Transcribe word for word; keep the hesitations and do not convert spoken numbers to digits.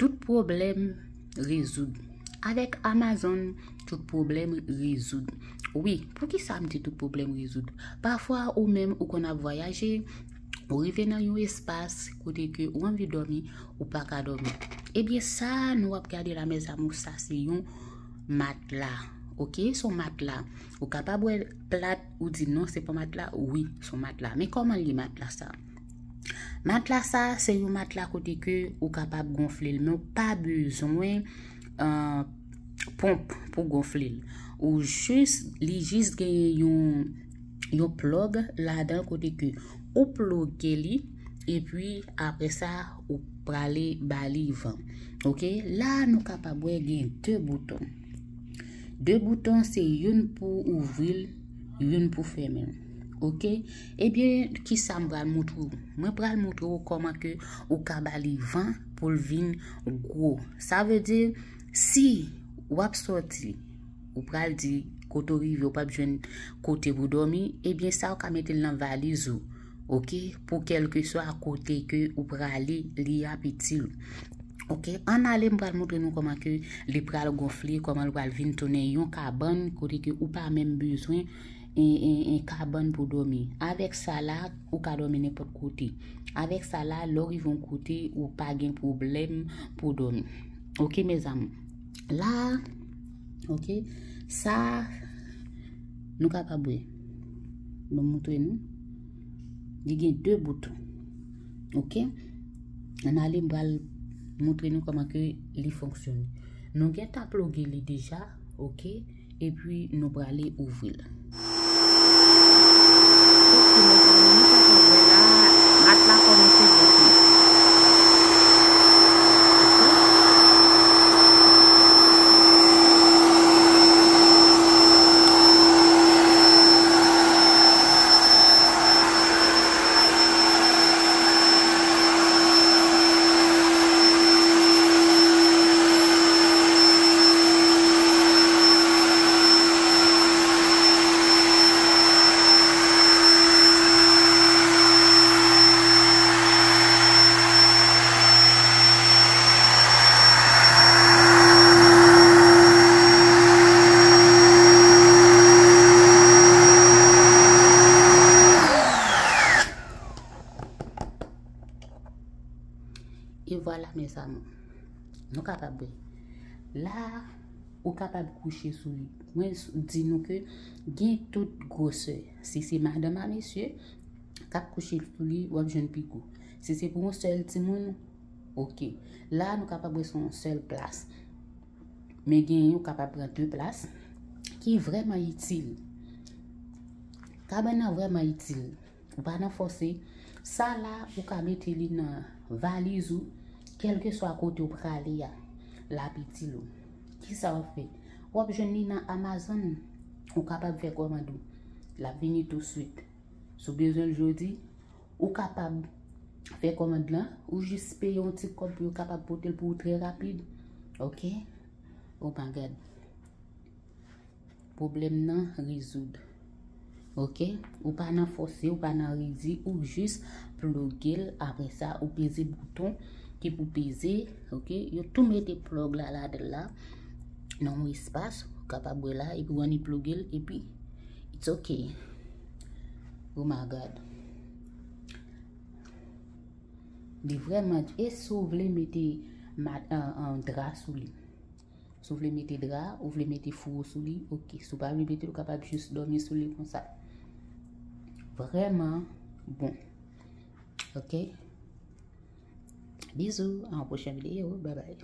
Tout pwoblèm rezoud. Avèk Amazon, tout pwoblèm rezoud. Wi, poukisa m di tout pwoblèm rezoud? Pafwa, ou menm, ou konn ap vwayaje, ou rive nan yon espas kote ke ou anvi dòmi, ou pa ka dòmi. Ebyen, sa nou ap gade la, mes amours, sa se yon matla. Oke, se yon matla. Ou kapab wè plat, ou di non, se pa matla. Wi, se yon matla. Men kòman l ye matla sa? Matla sa, se yon matla kote ke ou kapab gonfle l, men ou pa bezwen, euh, ponp pou gonfle l. Ou jis, li jis genyen yon, yon plug ladan l kote ke ou ploge li, epi apre sa, ou prale ba li van. Oke, la nou kapab wè gen de bouton. De bouton, se youn pou ouvri l, youn pou fèmen l. Oke? Ebyen, kisa m pral montre w? Mwen pral montre w kòman ke ou ka ba li van pou l vin gwo. Sa vle di, si w ap sòti, ou pral di kote w rive, ou p ap jwenn kote pou dòmi, ebyen, sa w ka mete l nan valiz ou. Oke? Pou kèlkeswa kote ke ou prale, li ap itil. Oke, ann ale, m pral montre nou kòman ke li pral gonfle, kòman li pral vin tounen yon kabann kote ke ou pa menm bezwen en, en, en kabann pou dòmi. Avèk sa la, ou ka dòmi nenpòt kote. Avèk sa la, lè w rive yon kote, ou pa gen pwoblèm pou dòmi. Oke, mes amours. La, oke, sa, nou kapab wè. Mwen montre nou. Li gen de bouton. Oke? Ann ale, m pral montre nou kòman ke li fonksyone. Nou gentan ploge li deja, oke? Epi nou prale ouvri l. Oke, mezanmi, nou kapab wè la, matla kòmanse gonfle. Oke? E vwala, mes amours. Nou kapab wè. La, ou kapab kouche sou li. Mwen s-, di nou ke gen tout gwosè. Si se madanm a mesye k ap kouche sou li, w ap jwenn pi gwo. Si se pou yon sèl timoun, oke. La, nou kapab wè se yon sèl plas. Men genyen ou kapab pran de plas ki vrèman itil. Kabann nan vrèman itil. Ou pa nan fòse. Sa la, ou ka mete li nan valiz ou, kèlkeswa kote ou prale a, l ap itil ou. Kisa w ap fè? W ap jwenn li nan Amazon. Ou kapab fè kòmand ou. L ap vini touswit. Si w bezwen l jodi, ou kapab fè kòmand lan, ou jis peye yon ti kòb pou yo kapab pote l pou ou trè rapid. Oke? Oh my God. Pwoblèm nan rezoud. Oke? Ou pa nan fòse, ou pa nan redi, ou jis ploge l. Apre sa, ou peze bouton ki pou peze. Oke? Yo tou mete plug la ladan l la. Nan yon espas, ou kapab wè la, epi w annik ploge l, epi it's ok. Oh my God. Li vrèman, e si w vle mete mat-, an, an, dra sou li. Si w vle mete dra, ou vle mete fouwo sou li, oke. Si w pa vle mete l, ou kapab jis dòmi sou li konsa. Vrèman bon. Oke? Bizou, a yon pwochen videyo. Babay.